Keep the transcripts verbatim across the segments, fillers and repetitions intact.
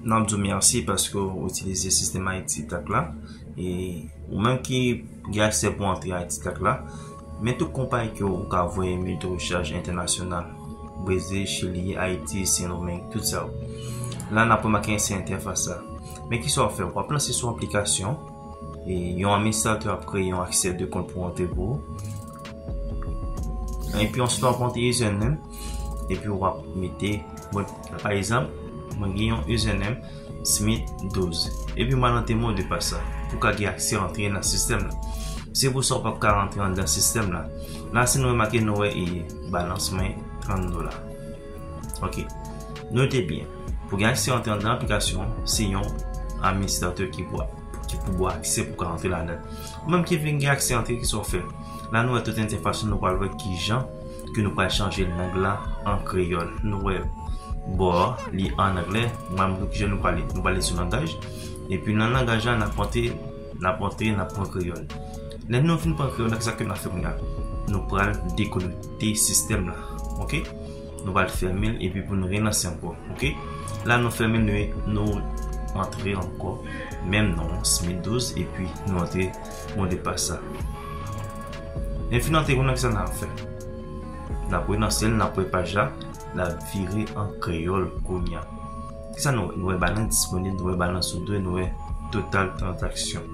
N ap di w mèsi paske w itilize sistèm Haiti Tac la. E ou menm ki gen aksè pou antre Haiti Tac la, men tout konpayi ke w ka voye minit rechaj entènasyonal, Brezil, Chili, Ayiti, Sendomeng, tout sa yo. La, n ap remake se entèfas sa. Men kisa w ap fè? W ap lanse sou aplikasyon, e yon administratè ap kreye yon aksè de kont pou antre pou ou. Epi answit w ap antre username, epi w ap mete, mwen, pa egzanp, mwen gen yon username Smith douz. Epi m al antre mo de pas la pou w ka gen aksè antre nan sistèm la. Se pou sa w p ap ka rantre anndan sistèm la. La, si nou remake, nou wè e balans mwen trant dola. Ok. Note byen, pou gen aksè antre anndan aplikasyon, se yon administratè ki pou, ki pou ba w aksè pou w ka antre ladan. Ou menm ki vin gen aksè antre, kisa w fè? La, nou wè tout entèfas nou, nou pral wè kijan ke nou pral chanje lang la an kreyòl. Nou wè bò a, li an anglè, mwen menm kijan nou pale. Nou pale sou langaj. Epi nan langaj la, n ap antre, n ap antre, n ap pran kreyòl. Lè nou fin pran kreyòl la, kisa ke n ap fè kounye a? Nou pral dekonekte sistèm la. Ok? Nou pral fèmen l epi pou nou relanse ankò. Ok? La nou fèmen l, nou, nou antre ankò menm non an, Smith douz, epi nou antre mo de pas sa. Lè n fin antre kounye a, kisa n ap fè? N ap relanse l, n ap wè paj la, l ap vire an kreyòl kounye a. Kisa nou wè? Nou wè balans disponib, nou wè balans ou dwe, nou wè total tranzaksyon.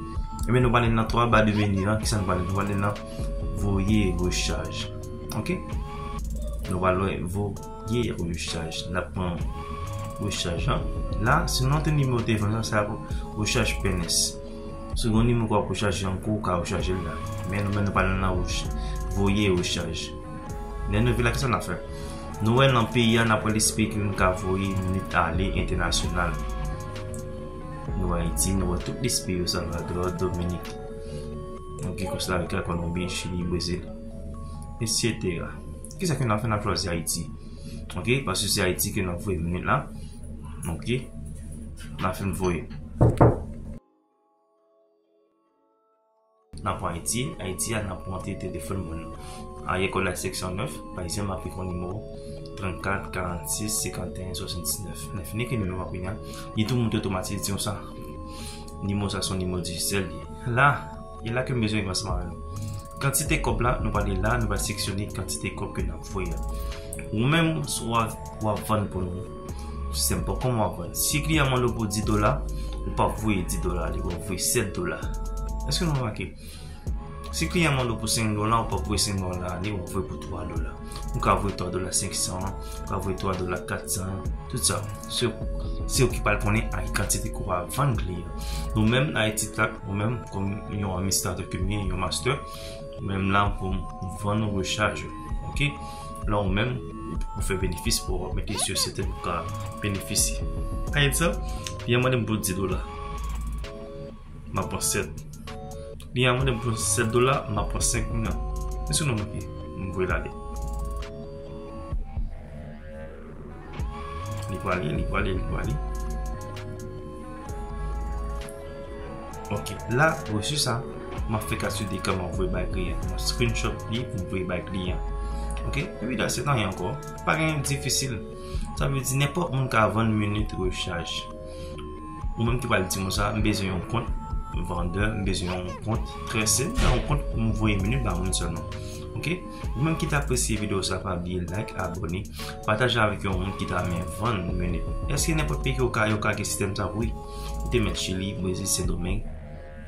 Ebyen, nou prale nan twa ba de meni an, kisa nou prale? Nou prale nan voye rechaj. Ok? Nou prale voye rechaj. N ap pran rechaj la. La, si nou antre nimewo telefòn sa, sa ap rechaj P N S. Si w gen yon nimewo w ap rechaje ankò, ou ka rechaje l la. Men nou menm nou prale nan rech-, voye rechaj. Lè nou vin la, kisa n ap fè? Nou wè nan peyi a, n ap wè lespri ke nou ka voye minit ale entènasyonal. Nou wè Ayiti, nou wè tout lespri yo, Salvador, Dominik. Nou gen Kosta Rika, Kolonbi, Chili, Brezil, etsetera. Kisa ke n ap fè? N ap chwazi Ayiti. Ok, paske se Ayiti ke n ap voye minit la. Ok, n ap fin voye. N ap pran Ayiti, Ayiti a, n ap rantre telefòn moun. Aryè kòd la seksyon nèf, pa egzanp, m ap ekri yon nimewo trannkat karannsis senkanteyen swasanndiznèf. Lè fini ekri nimewo a kounye a, li tou monte otomatik, di konsa. Nimewo sa se yon nimewo dijital li ye. La, e la ke m bezwen rive ansanm avè nou. Kantite kòb la, nou prale la, nou pral seleksyone kantite kòb ke n ap voye a. Ou menm, si w ap, w ap vann pou nou, se nenpòt kòman w ap vann. Si kliyan mande w pou dis dola, ou p ap voye dis dola li, w ap voye sèt dola. Èske nou remake? Si kliyan mande w pou senk dola, ou p ap voye senk dola li, w ap voye pou twa dola. Ou ka voye twa dola senk san, ou ka voye twa dola kat san, tout sa. Se, se ou ki pral konnen a ki kantite ke w ap vann kliyan. Nou menm, Haiti Tac, ou menm, kòm yon administratè ke m ye, yon master, ou menm la pou m vann ou rechaj ou. Ok? La, ou menm, ou fè benefis pou w mete sou sitèm pou ka benefisye. Pa egzanp, kliyan mande m pou dis dola. M ap pran sèt. Kliyan mande m pou sèt dola, m ap pran senk milyon. Èske nou manke? M voye l ale. Li prale, li prale, li prale. Ok, la, resi sa, m ap fè kalkil de kòman voye bay kliyan. M ap screenshot li pou voye bay kliyan. Ok, epi la, se anyen ankò. Pa gen difisil. Sa vle di nenpòt moun ka vann minit rechaj. Ou menm ki pral di moun sa, m bezwen yon kont vandè, m bezwen yon kont trè senp, yon kont pou m voye minit ba moun sèlman. Ok? Ou menm ki ta apresye videyo sa, pa bliye like, abòne, pataje avèk yon moun ki ta renmen vann minit. Èske nenpòt peyi ke w ka, yo ka gen sistèm sa? Wi. Ou te mèt Chili, Brezil, Sendomeng,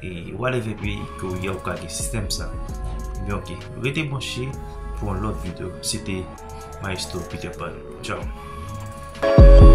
e whatever peyi ke w ye, ou ka gen sistèm sa. Ebyen, ok. Rete branche pou yon lòt videyo. Se te Maestro Peter Pan. Ciao.